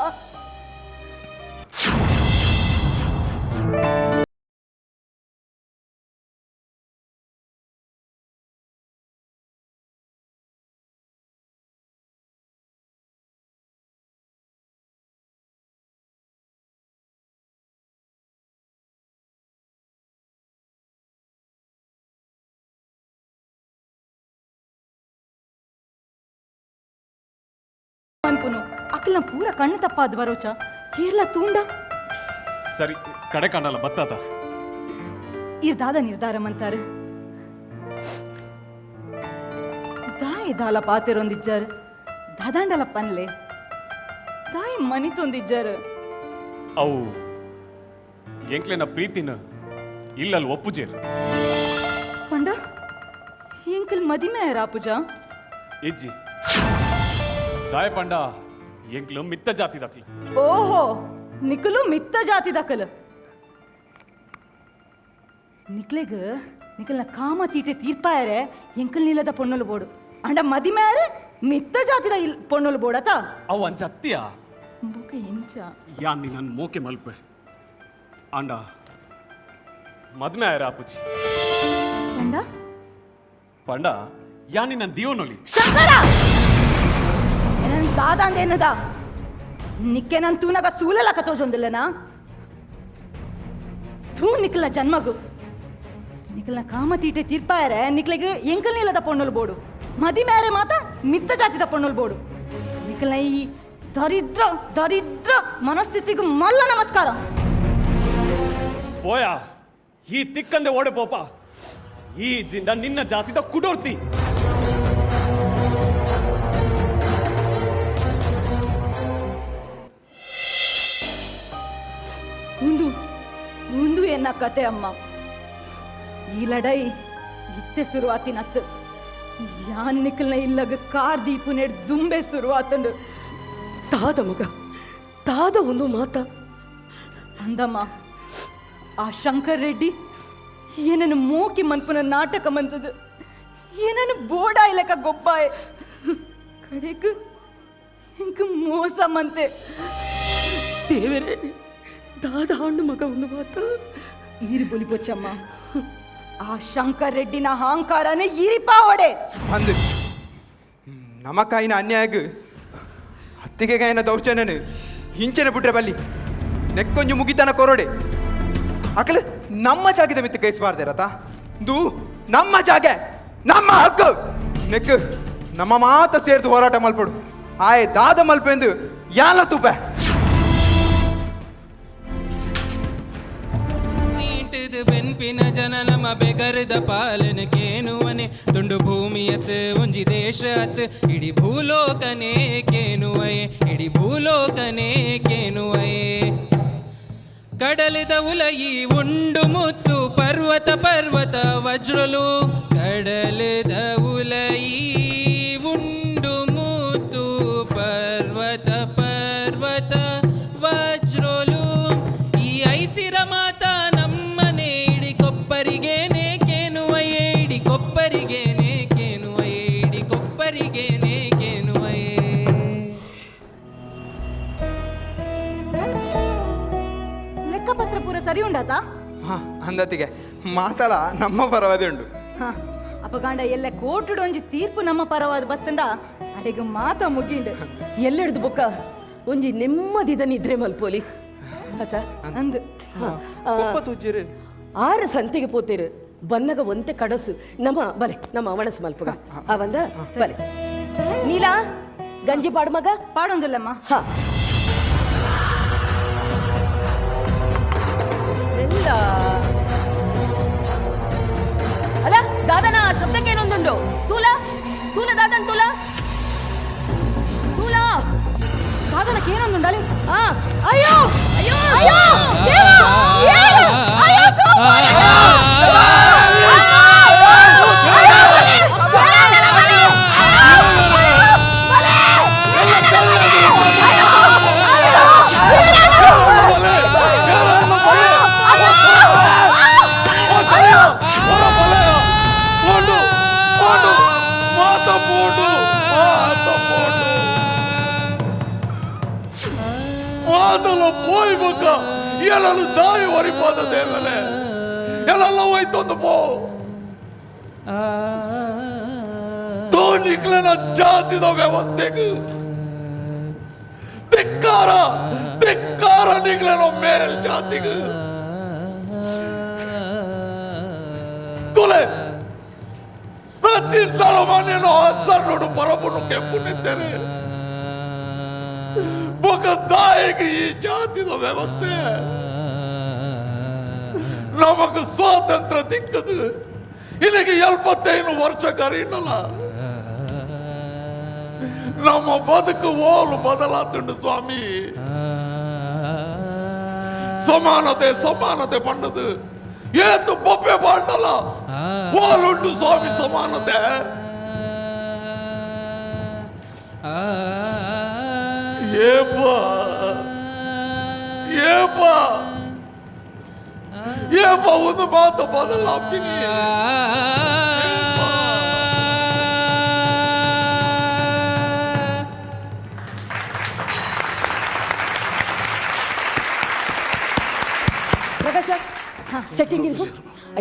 ಅನ್ಪುನು ಅಕ್ಲ ಪೂರ ಕಣ್ಣು ತಪ್ಪಾದ ಬರೋಚ ಕೇರಳ ತೂಂಡ ಸರಿ ಕಡೆ ಕಾಣಲ್ಲ ಬತ್ತಾತ ಇರ್ದಾದ ನಿರ್ಧಾರ ಮಂತಾರೆ ದಾಯಿ ದಾಲ ಪಾತೆರೊಂದಿಜ್ಜಾರು ದಾದಾಂಡಲ ಪನ್ಲೆ ದಾಯಿ ಮನಿತೊಂದಿಜ್ಜಾರು ಅವು ಎಂಕ್ಲೆನ ಪ್ರೀತಿನ ಇಲ್ಲಲ್ ಒಪ್ಪುಜೇರು ಪಂಡ ಎಂಕಲ್ ಮದಿಮೆ ರಾಪುಜ ಇಜ್ಜಿ ದಾಯ ಪಂಡ ಎಂಕ್ಲು ಮಿತ್ತ ಜಾತಿ ದಾಖಲೆ. ಓಹೋ ನಿಕಲು ಮಿತ್ತ ಜಾತಿ ದಾಖಲು ನಿಕ್ಲೆಗ್ ನಿಕಲ್ನ ಕಾಮ ತೀಟೆ ತೀರ್ಪಾಯರೆ ಎಂಕಲ್ ನೀಲದ ಪೊಣ್ಣಲು ಬೋಡು ಅಂಡ ಮದಿಮೇರೆ ಮಿತ್ತ ಜಾತಿದ ಇಲ್ ಪೊಣ್ಣುಲು ಬೋಡತ ಅವು ಅಂಚತ್ತಿಯ ಬೊಕ ಎಂಚ ಯಾನ್ ನಿನ್ನನ್ ಮೋಕೆ ಮಲ್ಪೆ ಆಂಡ ಮದ್ಮೆ ಆಯರ ಆಪುಜಿ ಪಂಡ ಪಂಡ ಯಾನ್ ನಿನ್ನನ್ ದೀವನೊಲಿ ಶಂಕರ ಎನನ್ ದಾದಾಂದೇನದ ನಿಕ್ಕೆ ನನ್ ತೂನಗ ಸೂಲಲಕ ತೋಜೊಂದಿಲ್ಲನಾ ಥೂ ನಿಕ್ಲ ಜನ್ಮಗು ನಿಕ್ಲನ ಕಾಮತೀಟೆ ತೀರ್ಪಾಯರೆ ನಿಕ್ಲೆಗ್ ಎಂಕಲ್ ನೀಲದ ಪೊಣ್ಣುಲು ಬೋಡು ಮದಿ ಮೇರೆ ಮಾತ ಮಿತ್ತ ಜಾತಿದ ಪೊಣ್ಣುಲು ಬೋಡು ನಿಕ್ಲನ ಈ ದರಿದ್ರ ದರಿದ್ರ ಮನಸ್ಥಿತಿಗೂ ಮಲ್ಲ ನಮಸ್ಕಾರ ಪೋಯ ಈ ತಿಕ್ಕಂದೆ ಓಡೆ ಪೋಪ ಈ ಜಿಂಡ ನಿನ್ನ ಜಾತಿದ ಕುಡೋರ್ತಿ ಉಂದು ಉಂದು ಎನ್ನ ಕತೆ ಅಮ್ಮ ಈ ಲಡೈ ಇತ್ತೆ ಶುರುವಾತಿನತ್ತು ಯಾನ್ ನಿಕ್ಲನ ಇಲ್ಲಗ ಕಾರ್ ದೀಪು ನೆಡ್ ದುಂಬೆ ಶುರುವಾತಂಡು ತಾದ ಮಗ ತಾದ ಒಂದು ಮಾತ ಅಂದಮ್ಮ ಆ ಶಂಕರ್ ರೆಡ್ಡಿ ಏನನ್ನು ಮೋಕಿ ಮನ್ಪುನ ನಾಟಕ ಮಂತದು ಏನನ್ನು ಬೋಡಾಯ್ಲಕ ಗೊಬ್ಬಾಯ್ ಕಡೆಕ್ ಇಂಕ ಮೋಸ ಮಂತೆ ದೇವರೇ ದಾದ ಹಣ್ಣು ಮಗ ಒಂದು ಮಾತ ಈರಿ ಬೊಲಿ ಬೊಚ್ಚಮ್ಮ ಆ ಶಂಕರ್ ರೆಡ್ಡಿನ ಅಹಂಕಾರನೇ ಈರಿಪಾವಡೆ ಅಂದು ನಮಕಾಯಿನ ಅನ್ಯಾಯಗ್ ಅತ್ತಿಗೆಗಾಯಿನ ದೌರ್ಜನ್ಯನು ಹಿಂಚೆನೆ ಬಿಟ್ರೆ ಬಲ್ಲಿ ನೆಕ್ಕೊಂಜು ಮುಗಿತನ ಕೊರಡೆ ಅಕಲ ನಮ್ಮ ಜಾಗದ ಮಿತ್ತು ಕೈಸ್ಬಾರ್ದೆ ರತ ದು ನಮ್ಮ ಜಾಗ ನಮ್ಮ ಹಕ್ಕು ನೆಕ್ ನಮ್ಮ ಮಾತ ಸೇರ್ದು ಹೋರಾಟ ಮಲ್ಪಡು ಆಯ್ ದಾದ ಮಲ್ಪೆಂದು ಯಾಲ ತೂಪೆ ಸೀಂಟದ ಬೆನ್ಪಿನ ಜನ ನಮ್ಮ ಬೆಗರದ ಪಾಲನ ಕೇನುವನೆ ತುಂಡು ಭೂಮಿಯತ್ ಒಂಜಿ ದೇಶತ್ ಇಡೀ ಭೂಲೋಕನೇ ಕೇನುವಯೇ ಇಡೀ ಭೂಲೋಕನೇ ಕೇನುವಯೇ ಕಡಲಿದ ಉಲಯಿ ಉಂಡು ಮುತ್ತು ಪರ್ವತ ಪರ್ವತ ವಜ್ರಲು ಕಡಲಿದ ಉಲಯಿ ಉಂಡು ಮುತ್ತು ಪರ್ವತ ಪರ್ವತ ವಜ್ರಲು ಈ ಐಸಿರ ಮಾತ ನಮ್ಮನೆ ಇಡಿ ಕೊಪ್ಪರಿಗೇನೆ ಕೇನುವಯೇ ಇಡಿ ಕೊಪ್ಪರಿಗೇನೆ ಕೇನುವಯೇ ಇಡಿ ಕೊಪ್ಪರಿಗೇನೆ ಕೇನುವಯೇ ಲೆಕ್ಕಪತ್ರ ಪೂರ ಸರಿ ಉಂಡಾತಾ ಹಾ ಅಂದತಿಗೆ ಮಾತಲ ನಮ್ಮ ಪರವಾದೆ ಉಂಡು ಹಾ ಅಪಗಾಂಡ ಎಲ್ಲ ಕೋಟುಡು ಒಂಜಿ ತೀರ್ಪು ನಮ್ಮ ಪರವಾದ ಬತ್ತಂಡ ಅಡೆಗೆ ಮಾತ ಮುಗಿಂಡು ಎಲ್ಲೆಡ್ದು ಬೊಕ್ಕ ಒಂಜಿ ನೆಮ್ಮದಿದ ನಿದ್ರೆ ಮಲ್ಪೋಲಿ ಆತ ಅಂದು ಆರು ಸಂತೆಗೆ ಪೋತೇರು ಬನ್ನಗ ಒಂತೆ ಕಡಸು ನಮ್ಮ ಬಲೆ ನಮ್ಮ ಒಣಸು ಮಲ್ಪಗ ಆ ಬಂದ ಬಲೆ ನೀಲಾ ಗಂಜಿ ಪಾಡು ಮಗ ಪಾಡೊಂದಿಲ್ಲಮ್ಮ ಹಾ ಎಲ್ಲ ಅಲ್ಲ ದಾದನ ಶಬ್ದಕ್ಕೇನೊಂದುಂಡು ತೂಲ ತೂಲ ದಾದನ್ ತೂಲ ತೂಲ ದಾದನಕ್ಕೆ ಏನೊಂದುಂಡಾಲಿ ಆ ಅಯ್ಯೋ ಅಯ್ಯೋ ಅಯ್ಯೋ ದೇವಾ! ಏನು? ಅಯ್ಯೋ ಮಾತಲ್ಲ ಪೋಯ್ ಬೊಕ್ಕ ಎಲ್ಲರೂ ದಾಯಿ ಒರಿಪಾದ ದೇವರೇ ಎಲ್ಲ ಹೋಯ್ತೊಂದು ಪೋ ತೋನಿಕ್ಲನ ಜಾತಿದ ವ್ಯವಸ್ಥೆಗೆ ಧಿಕ್ಕಾರ ಧಿಕ್ಕಾರ ನಿಗ್ಲನ ಮೇಲ್ ಜಾತಿಗೆ ತುಲೆ ಪ್ರತಿ ತಲಮಾನೇನು ಹಸರು ಪರಬನು ಕೆಂಪು ನಿಂತೇನೆ ಬೊಕ ದಾಯಿಗೆ ಈ ಜಾತಿದ ವ್ಯವಸ್ಥೆ ನಮಗ ಸ್ವಾತಂತ್ರ್ಯ ದಿಕ್ಕದು ಇಲ್ಲಿಗೆ 75 ವರ್ಷ ಕರೀನಲ್ಲ ನಮ್ಮ ಬದುಕು ಓಲು ಬದಲಾತುಂಡು ಸ್ವಾಮಿ ಸಮಾನತೆ ಸಮಾನತೆ ಪಣ್ಣದು ಏತು ಬೊಬ್ಬೆ ಬಾಂಡಲ್ಲ ಓಲುಂಡು ಸ್ವಾಮಿ ಸಮಾನತೆ ಏಪ ಏಪ ಏಪ ಒಂದು ಮಾತು ಬದಲಾಪಿನಿ. ಸೆಟ್ಟಿಂಗ್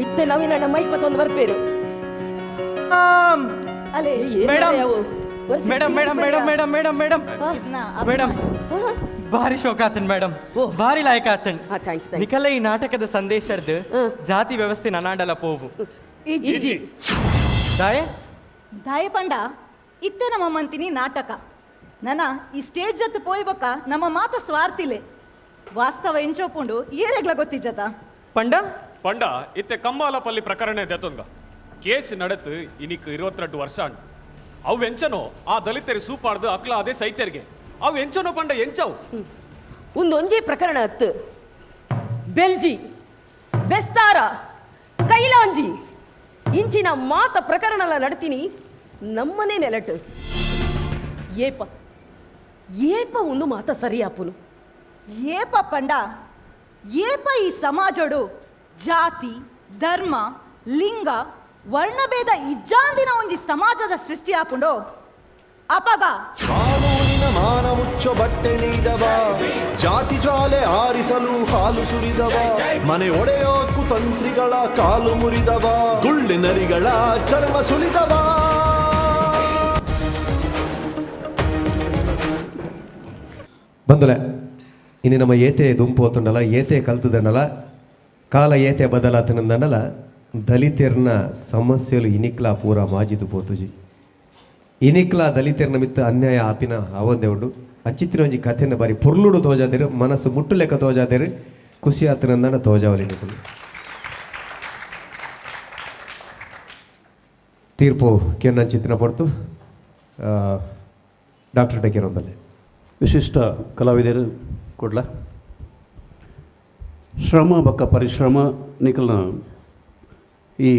ಇತ್ತೆ ನವೀನ ಮೈಕ್ ಮತ್ತೊಂದು ಬರ್ಪೇರು. Madam madam madam madam madam madam madam madam ಭಾರಿ ಶೋಕ ಆತನ್ ಮೇಡಮ್, ಭಾರಿ ಲಾಯಕ ಆತನ್. ನಿಕಲ ಈ ನಾಟಕದ ಸಂದೇಶರ್ದು ಜಾತಿ ವ್ಯವಸ್ಥೆ ನನಾಂಡಲ ಪೋವು ದಾಯೆ ದಾಯ ಪಂಡ ಇತ್ತೆ ನಮ್ಮ ಮಂತಿನಿ ನಾಟಕ ನನ ಈ ಸ್ಟೇಜ್ ಜೊತೆ ಪೋಯ್ಬಕ್ಕ ನಮ್ಮ ಮಾತ ಸ್ವಾರ್ಥಿಲೆ ವಾಸ್ತವ ಎಂಚೋಪುಂಡು ಏರೆಗ್ಲ ಗೊತ್ತಿಜ್ಜತ ಪಂಡ ಪಂಡ ಇತ್ತೆ ಕಂಬಾಲಪಲ್ಲಿ ಪ್ರಕರಣ ದೆತ್ತೊಂಗ ಕೇಸ್ ನಡೆತು ಇನಿಕ್ 22 ವರ್ಷ ಅವು ಎಂಚನೋ ಆ ದಲಿತರಿ ಸೂಪಾರ್ದು ಅಕ್ಲ ಅದೇ ಸೈತರಿಗೆ ಅವು ಎಂಚನೋ ಪಂಡ ಎಂಚವು ಒಂದೊಂಜೇ ಪ್ರಕರಣ ಅತ್ತು ಬೆಲ್ಜಿ ಬೆಸ್ತಾರ ಕೈಲಾಂಜಿ ಇಂಚಿನ ಮಾತ ಪ್ರಕರಣಲ ನಡ್ತೀನಿ ನಮ್ಮನೇ ನೆಲಟು ಏಪ ಏಪ ಒಂದು ಮಾತ ಸರಿಯಾಪುನು ಏಪ ಪಂಡ ಏಪ ಈ ಸಮಾಜಡು ಜಾತಿ ಧರ್ಮ ಲಿಂಗ ವರ್ಣಭೇದ ಇಜ್ಜಾಂದಿನ ಒಂಜಿ ಸಮಾಜದ ಸೃಷ್ಟಿ ಆಪುಂಡು ಅಪಗ ಕಾನೂನಿನ ಮಾನ ಮುಚ್ಚೋ ಬಟ್ಟೆ ನೀದವ, ಜಾತಿ ಜ್ವಾಲೆ ಆರಿಸಲು ಹಾಲು ಸುರಿದವ, ಮನೆ ಒಡೆಯೋ ಕುತಂತ್ರಿಗಳ ಕಾಲು ಮುರಿದವ, ಗುಳ್ಳಿನರಿಗಳ ಚರ್ಮ ಸುಲಿದವ. ಬಂದುಲೆ ಇನ್ನು ನಮ್ಮ ಏತೆ ದುಂಪು ಹೋತುಂಡಲ, ಏತೆ ಕಲ್ತದಂಡಲ, ಕಾಲ ಏತೆ ಬದಲಾತನಂದಂಡಲ ದಲಿತೆರ್ನ ಸಮಸ್ಯೆಲು ಇನಿಕ್ಲ ಪೂರ ಮಾಜಿದು ಪೋತುಜಿ. ಇನಿಕ್ಲ ದಲಿತೆರ್ನ ಮಿತ್ತ ಅನ್ಯಾಯ ಆಪಿನ ಆವಂದೆ ಉಂಡು. ಅಂಚಿತ್ತಿನ ಒಂಜಿ ಕಥೆನ ಬಾರಿ ಪೊರ್ಲುಡು ತೋಜಾದೇರು, ಮನಸ್ಸು ಮುಟ್ಟು ಲೆಕ್ಕ ತೋಜಾದೇರು, ಖುಷಿ ಆತನಂದಾಣ ತೋಜಾವಲಿ ನಿಕುಲು. ತೀರ್ಪು ಕೆನ್ನಂಚಿತ್ತಿನ ಪೊರ್ತು ಡಾಕ್ಟರ್ ಡೇಕೆರೊಂದಲ್ಲೇ ವಿಶಿಷ್ಟ ಕಲಾವಿದರು ಕೊಡ್ಲ ಶ್ರಮ ಬಕ್ಕ ಪರಿಶ್ರಮ ನಿಕಲ್ನ ಈ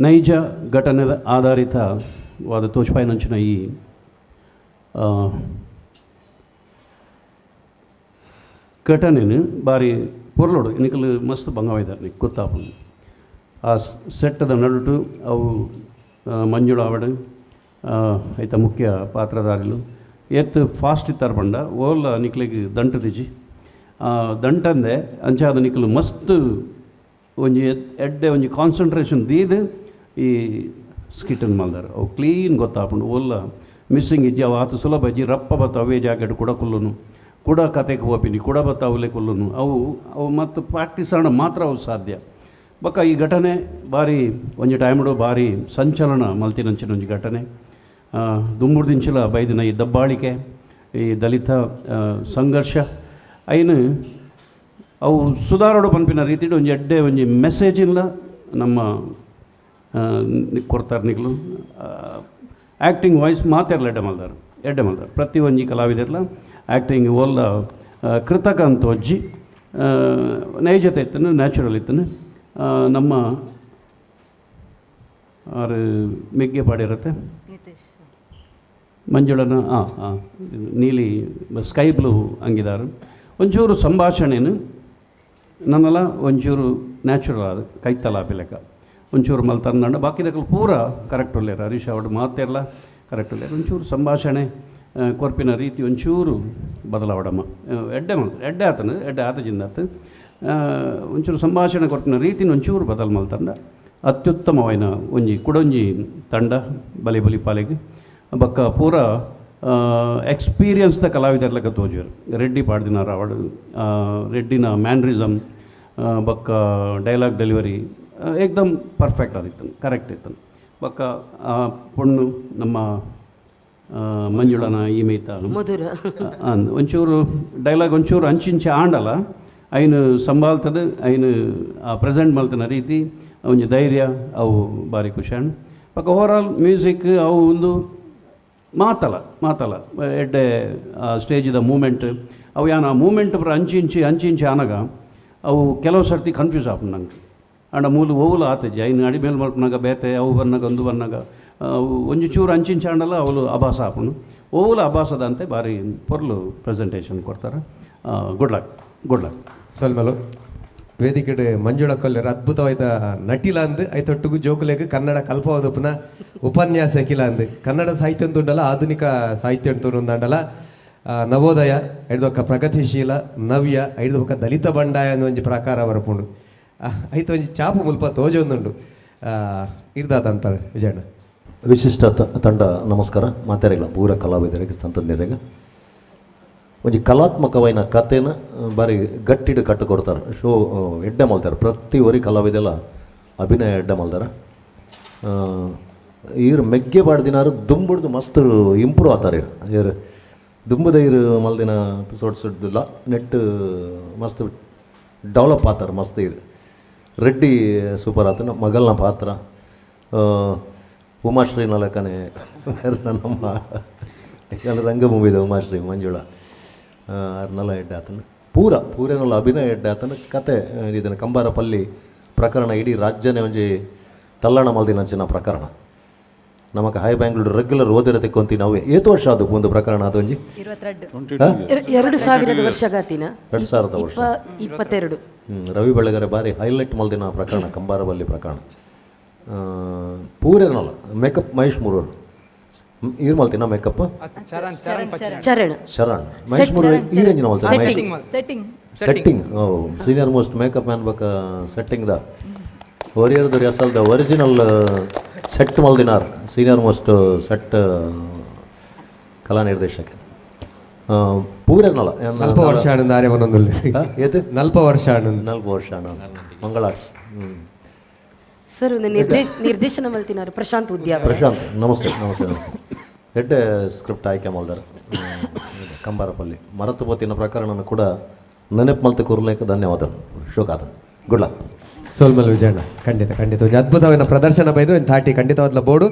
ನೈಜ ಘಟನೆ ಆಧಾರಿತವಾದ ತೋಚ್ಪಾಯಿನಂಚಿನ ಈ ಘಟನೆನು ಭಾರಿ ಪೊರ್ಲೋಡು ನಿಕಲ್ ಮಸ್ತ್ ಬಂಗವಾಯ್ದಾರೆ ನಿಕ್ ಗೊತ್ತಾಪುಂಡು. ಆ ಸೆಟ್ಟದ ನಡುಟು ಅವು ಮಂಜುಳ ಆವಡು ಐತ ಮುಖ್ಯ ಪಾತ್ರಧಾರಿಲು ಎತ್ತು ಫಾಸ್ಟ್ ಇತ್ತಾರೆ ಪಂಡ ಓಲ ನಿಕ್ಲಿಗೆ ದಂಟು ತಿಜಿ ದಂಟಂದೆ ಅಂಚಾದ ನಿಕ್ಲು ಮಸ್ತ್ ಒಂಜಿ ಎಡ್ಡೆ ಒಂಜಿ ಕಾನ್ಸಂಟ್ರೇಷನ್ ದೀದು ಈ ಸ್ಕಿಟನ್ ಮಲ್ದಾರ. ಅವು ಕ್ಲೀನ್ ಗೊತ್ತಾಪುಂಡು ಓಲ್ಲ ಮಿಸ್ಸಿಂಗ್ ಇಜ್ಜಿ ಅವು ಆತು ಸುಲಭ ಇಜ್ಜಿ ರಪ್ಪ ಬತ್ತ ಅವೇ ಜಾಕೆಟ್ ಕೂಡ ಕುಲ್ಲುನು ಕೂಡ ಕತೆಗೆ ಹೋಪಿನಿ ಕೂಡ ಬತ್ತ ಅವಲೇ ಕುಲ್ಲುನು ಅವು ಅವು ಮತ್ತು ಪ್ರಾಕ್ಟೀಸ್ ಆಣ ಮಾತ್ರ ಅವು ಸಾಧ್ಯ. ಬಕ್ಕ ಈ ಘಟನೆ ಭಾರಿ ಒಂಜಿ ಟೈಮ್ಡು ಭಾರಿ ಸಂಚಲನ ಮಲ್ತಿನಂಚಿನ ಒಂಜಿ ಘಟನೆ. ದುಂಬುಡ್ದಿಂಚಿಲ ಬೈದಿನ ಈ ದಬ್ಬಾಳಿಕೆ ಈ ದಲಿತ ಸಂಘರ್ಷ ಐನು ಅವು ಸುಧಾರೋಡು ಪನ್ಪಿನ ರೀತಿಡು ಒಂಜಿ ಎಡ್ಡೆ ಒಂಜಿ ಮೆಸೇಜ್ ಇಲ್ಲ ನಮ್ಮ ಕೊಡ್ತಾರೆ ನಿಕ್ಲು. ಆ್ಯಕ್ಟಿಂಗ್ ವಾಯ್ಸ್ ಮಾತೆರ್ಲ ಎಡ್ಡೆ ಮಲ್ದಾರು ಎಡ್ಡೆ ಮಲ್ದಾರು ಪ್ರತಿ ಒಂಜಿ ಕಲಾವಿದರ್ಲ ಆ್ಯಕ್ಟಿಂಗ್ ಓಲ್ಲ ಕೃತಕ ಅಂತ ಒಜ್ಜಿ ನೈಜತೆ ಇತ್ತನು ನ್ಯಾಚುರಲ್ ಇತ್ತನು. ನಮ್ಮ ಆರು ಮೆಗ್ಗೆ ಪಾಡಿರುತ್ತೆ ಮಂಜುಳನ ಹಾಂ ಹಾಂ ನೀಲಿ ಸ್ಕೈ ಬ್ಲೂ ಅಂಗಿದಾರು. ಒಂಚೂರು ಸಂಭಾಷಣೆನು ನನ್ನೆಲ್ಲ ಒಂಚೂರು ನ್ಯಾಚುರಲ್ ಅದು ಕೈತಲ ಲೆಕ್ಕ ಒಂಚೂರು ಮಲ್ತಂದಂಡ ಬಾಕಿದಕ್ಕಲು ಪೂರ ಕರೆಕ್ಟ್ ಉಳ್ಳೇರು. ಹರೀಶ್ ಅವಡು ಮಾತೆಲ್ಲ ಕರೆಕ್ಟ್ ಉಳ್ಳೇರು. ಒಂಚೂರು ಸಂಭಾಷಣೆ ಕೊರ್ಪಿನ ರೀತಿ ಒಂಚೂರು ಬದಲಾವಡಮ್ಮ ಎಡ್ಡೆ ಮಲ್ತ ಎಡ್ಡೆ ಆತನು ಎಡ್ಡೆ ಆತ ಜಿಂದಾತು ಒಂಚೂರು ಸಂಭಾಷಣೆ ಕೊರ್ಪಿನ ರೀತಿನ ಒಂಚೂರು ಬದಲು ಮಲ್ತಂಡ ಅತ್ಯುತ್ತಮವಾಯಿನ ಒಂಜಿ ಕುಡೊಂಜಿ ತಂಡ ಬಲಿ ಬಲಿ ಪಾಲಿಗೆ ಬಕ್ಕ ಪೂರ ಎಕ್ಸ್ಪೀರಿಯನ್ಸ್ದ ಕಲಾವಿದರ್ಲೆಕ್ಕ ತೋಜುವರು. ರೆಡ್ಡಿ ಪಾಡ್ದಿನಾರ ಅವಳು ರೆಡ್ಡಿನ ಮ್ಯಾನ್ರಿಸಮ್ ಬಕ್ಕ ಡೈಲಾಗ್ ಡೆಲಿವರಿ ಏಕ್ದಮ್ ಪರ್ಫೆಕ್ಟ್ ಆದಿತ್ತನು ಕರೆಕ್ಟ್ ಇತ್ತನು. ಬಕ್ಕ ಪೊಣ್ಣು ನಮ್ಮ ಮಂಜುಳನ ಈ ಮೇಯ್ತ ಒಂಚೂರು ಡೈಲಾಗ್ ಒಂಚೂರು ಅಂಚಿಂಚೆ ಆಂಡಲ್ಲ ಐನು ಸಂಭಾಳ್ತದೆ ಐನು ಪ್ರೆಸೆಂಟ್ ಮಲ್ತನ ರೀತಿ ಒಂಜಿ ಧೈರ್ಯ ಅವು ಭಾರಿ ಖುಷಿ. ಬಕ್ಕ ಓವರಾಲ್ ಮ್ಯೂಸಿಕ್ ಅವು ಒಂದು ಮಾತಲ್ಲ ಮಾತಲ್ಲ ಎಡ್ಡೆ ಸ್ಟೇಜಿದ ಮೂಮೆಂಟ್ ಅವು ಯಾನ ಆ ಮೂಮೆಂಟ್ ಪುರ ಅಂಚಿಂಚಿ ಅಂಚಿಂಚಿ ಆನಗ ಅವು ಕೆಲವು ಸರ್ತಿ ಕನ್ಫ್ಯೂಸ್ ಆಪುಂಡು ನಂಗೆ. ಅಂಡ ಮೂಲು ಓವುಲು ಆತಜ್ಜಿ ಐನು ಅಡಿ ಮೇಲೆ ಮಲ್ಪನಾಗ ಬೇತೆ ಅವು ಬನ್ನಾಗ ಒಂದು ಬನ್ನಾಗ ಅವು ಒಂಜಿ ಚೂರು ಅಂಚಿಂಚಿ ಆಂಡಲ್ಲ ಅವಳು ಅಭಾಸ ಆಪುಂಡು. ಓವುಲು ಅಭಾಸದಂತೆ ಭಾರಿ ಪೊರ್ಲು ಪ್ರೆಸೆಂಟೇಷನ್ ಕೊಡ್ತಾರೆ. Good luck good luck. ಸೊಲ್ಮಲು ವೇದಿಕೆಡ್ ಮಂಜುಳ ಕೊಲ್ಲೆರ್ ಅದ್ಭುತವಾದ ನಟಿಲ ಅಂದ್ ಐತೊಟ್ಟುಗು ಜೋಕುಲೆಗ್ ಕನ್ನಡ ಕಲ್ಪವಾದಪ್ಪನ ಉಪನ್ಯಾಸ ಕಿಲ ಅಂದ್ ಕನ್ನಡ ಸಾಹಿತ್ಯ ಅಂತುಂಡಲ ಆಧುನಿಕ ಸಾಹಿತ್ಯ ಅಂತುಂಡಲ ನವೋದಯ ಐದೊಕ್ಕ ಪ್ರಗತಿಶೀಲ ನವ್ಯ ಐದು ಬೊಕ್ಕ ದಲಿತ ಬಂಡಾಯ ಅನ್ನೋ ಒಂಜಿ ಪ್ರಕಾರ ಬರಪುಂಡು. ಐತ ಒಂಜಿ ಚಾಪು ಮುಲ್ಪ ತೋಜೊಂದುಂಡು. ಇರ್ದಾತ ಅಂತಾರೆ ವಿಜಯಣ್ಣ. ವಿಶಿಷ್ಟ ತಂಡ ನಮಸ್ಕಾರ. ಮಾತಾಡಿಲ್ಲ ಪೂರ ಕಲಾವಿದರಿಗೆ ತಂತ್ರಜ್ಞರಿಗೆ ಒಂಜಿ ಕಲಾತ್ಮಕವಾಯಿನ ಕಥೆನ ಬಾರಿ ಗಟ್ಟಿಡು ಕಟ್ಟು ಕೊಡ್ತಾರೆ. ಶೋ ಎಡ್ಡೆ ಮಲ್ತಾರೆ ಪ್ರತಿ ಒರಿ ಕಲಾವಿದೆಲ್ಲ ಅಭಿನಯ ಎಡ್ಡೆ ಮಲ್ದಾರ. ಈರು ಮೆಗ್ಗೆ ಪಾಡ್ದಿನಾರು ದುಂಬುಡ್ದು ಮಸ್ತ್ ಇಂಪ್ರೂವ್ ಆತಾರೆ. ಇರು ದುಂಬುದ ಇರು ಮಲ್ದಿನ ಎಪಿಸೋಡ್ಸ್ ನೆಟ್ ಮಸ್ತ್ ಡೆವಲಪ್ ಆತಾರೆ ಮಸ್ತ್. ಇರು ರೆಡ್ಡಿ ಸೂಪರ್ ಆತನ ಮಗಲ್ನ ಪಾತ್ರ, ಉಮಾಶ್ರೀ ನಲಕನೆ ನಮ್ಮ ರಂಗಭೂಮಿದ ಉಮಾಶ್ರೀ ಮಂಜುಳಾ ಅರ್ನಲ ಎಡ್ಡೆ ಆತನ ಪೂರ ಪೂರೇನಲ್ಲ ಅಭಿನಯ ಎಡ್ಡೆ ಆತನ. ಕತೆ ಇದನ್ನು ಕಂಬಾರಪಲ್ಲಿ ಪ್ರಕರಣ ಇಡೀ ರಾಜ್ಯನೇ ಒಂಜಿ ತಲ್ಲಣ ಮಲ್ದಿನಂಚಿನ ಪ್ರಕರಣ. ನಮಕ್ ಹೈ ಬ್ಯಾಂಗ್ಳೂರು ರೆಗ್ಯುಲರ್ ಓದಿರ ತೆಕ್ಕೊಂತಿ ನಾವೇ ಏತು ವರ್ಷ ಅದು ಒಂದು ಪ್ರಕರಣ ಅದು ಒಂಜಿ 2000 ವರ್ಷಗಾತಿನ 2000 ವರ್ಷ 22. ರವಿ ಬೆಳಗೆರೆ ಬಾರಿ ಹೈಲೈಟ್ ಮಲ್ದಿನ ಪ್ರಕರಣ ಕಂಬಾರಪಲ್ಲಿ ಪ್ರಕರಣ. ಪೂರೇನಲ್ಲ ಮೇಕಪ್ ಮಹೇಶ್ ಮುರೂರು ಈರ್ ಮಲ್ತಿನ ಮೇಕಪ್ ಚರಣ್ ಶರಣ್ ಮಹೇಶ್ ಮುರೂರು ಈ ರೇಂಜಿನ setting setting senior most makeup man ಬಕ ಸೆಟ್ಟಿಂಗ್ the ಒರಿಯರ್ದು ಅಸಲ್ದ ಒರಿಜಿನಲ್ ಸೆಟ್ ಮಲ್ದಿನಾರ್ ಸೀನಿಯರ್ ಮೋಸ್ಟ್ ಸೆಟ್ ಕಲಾ ನಿರ್ದೇಶಕ ಪೂರೇನಲ್ಲ. ನಲ್ಪ ವರ್ಷ ಆನಂದ ಆರ್ಯ ಏತು ನಲ್ಪ ವರ್ಷ ಆನಂದ ನಲ್ಪ ವರ್ಷ ಆನಂದ ಮಂಗಳಾರ್ಟ್ಸ್. ಸರ್ ಒಂದು ನಿರ್ದೇಶನ ಮಲ್ತಿನಾರು ಪ್ರಶಾಂತ್ ಉದ್ಯಾವರ. ಪ್ರಶಾಂತ್ ನಮಸ್ತೆ ನಮಸ್ತೆ ನಮಸ್ತೆ. ಎಡ್ಡೆ ಸ್ಕ್ರಿಪ್ಟ್ ಆಯ್ಕೆ ಮಲ್ದಾರ ಕಂಬಾರಪಲ್ಲಿ ಮರತು ಪೋತಿನ ಪ್ರಕರಣನ ಕೂಡ ನೆನಪು ಮಲ್ತು ಕೂರ್ಲೇಕ ಧನ್ಯವಾದಗಳು. ಶೋಕಾತ ಗುಡ್ ಲಕ್. ಸೋಲ್ಮಲ್ ವಿಜಯಣ್ಣ ಖಂಡಿತ ಖಂಡಿತ ಒಂದು ಅದ್ಭುತವಾದ ಪ್ರದರ್ಶನ ಬೈದು ಒಂದು ತಾಟಿ ಖಂಡಿತವಾದ ಬೋರ್ಡು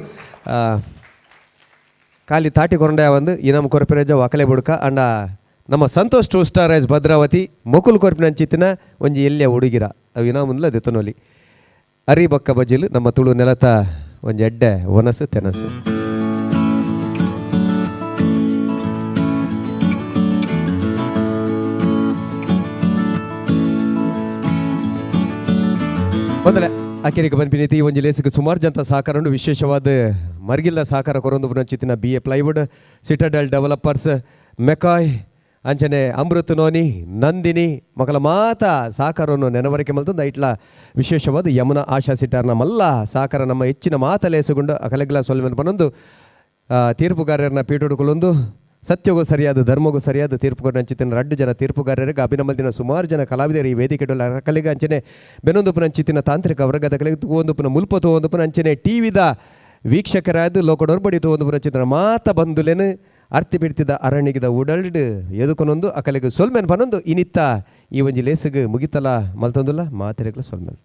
ಖಾಲಿ ತಾಟಿ ಕೊರಂಡೆ ಒಂದು ಇನಾಮ್ ಕೊರಪಿರಜ ವಾಕಲೆ ಬುಡ್ಕ ಅಂಡ ನಮ್ಮ Santosh two star rice Bhadravathi ಮೊಕುಲ್ ಕೊರ್ಪಿನಂಚಿತ್ತಿನ ಒಂಜಿ ಎಲ್ಲಿಯ ಹುಡುಗಿರ ಅವು ಇನಾಮುಂದ್ಲ ದೆತ್ತನೊಲಿ ಅರಿ ಬೊಕ್ಕ ಬಜಿಲು ನಮ್ಮ ತುಳು ನೆಲತ ಒಂಜಿ ಎಡ್ಡೆ ಒನಸು ತೆನಸು. ಮೊದಲೇ ಅಕಿರಿಗೆ ಬಂದ್ಪಿನೈತಿ ಈ ಒಂಜಿ ಲೇಸಿಗೆ ಸುಮಾರು ಜನ ಸಹಕಾರ ಉಂಡು. ವಿಶೇಷವಾದ ಮರ್ಗಿಲ್ದ ಸಹಕಾರ ಕೊರೊಂದು ಪುನಂಚಿತ್ತಿನ B A plywood, Citadel developers, ಮೆಕಾಯ್ ಅಂಚನೆ ಅಮೃತ್ ನೋನಿ, ನಂದಿನಿ ಮಕ್ಕಳ ಮಾತ ಸಹಕಾರವನ್ನು ನೆನವರಿಕೆ ಮಲ್ತಂದು ಐಟ್ಲ ವಿಶೇಷವಾದ ಯಮುನಾ ಆಶಾ ಸಿಟಾರ್ನ ಮಲ್ಲ ಸಹಕಾರ ನಮ್ಮ ಹೆಚ್ಚಿನ ಮಾತ ಲೇಸುಗೊಂಡು ಅಕಲೆಗ್ಲ ಸೊಲ್ಮೆನ್ ಪನೊಂದು ತೀರ್ಪುಗಾರರನ್ನ ಪೀಠೊಡುಕೊಳ್ಳೊಂದು ಸತ್ಯಗೂ ಸರಿಯಾದ ಧರ್ಮಗೂ ಸರಿಯಾದ ತೀರ್ಪು ನಂಚಿತ್ತಿನ ರಡ್ಡು ಜನ ತೀರ್ಪುಗಾರರಿಗೆ ಅಭಿನಮಲ್ದಿನ ಸುಮಾರು ಜನ ಕಲಾವಿದರು ಈ ವೇದಿಕೆ ಕಲಿಗೆ ಅಂಚನೆ ಬೆನೊಂದುಪುನ ಅಂಚಿತ್ತಿನ ತಾಂತ್ರಿಕ ವರ್ಗದ ಕಲಿಗೆ ತೂವೊಂದುಪುನ ಮುಲ್ಪ ತೂವೊಂದುಪುನ ಅಂಚನೆ ಟಿ ವಿದ ವೀಕ್ಷಕರಾದ ಲೋಕಡೊರ್ಬಡಿ ತೂವೊಂದುಪುನ ಅಂಚಿತ್ತಿನ ಮಾತ ಬಂಧುಲೇನು ಅರ್ತಿ ಬಿಡ್ತಿದ್ದ ಅರಣ್ಯದ ಉಡಲ್ಡ್ ಎದುಕೊನೊಂದು ಅಕಲಿಗೆ ಸೊಲ್ಮೆನ್ ಪನೊಂದು ಇನಿತ್ತ ಈ ಒಂಜಿ ಲೇಸಿಗೆ ಮುಗಿತಲ ಮಲ್ತೊಂದುಲ್ಲ ಮಾತೆರೆಗ್ಲ ಸೊಲ್ಮೆನ್.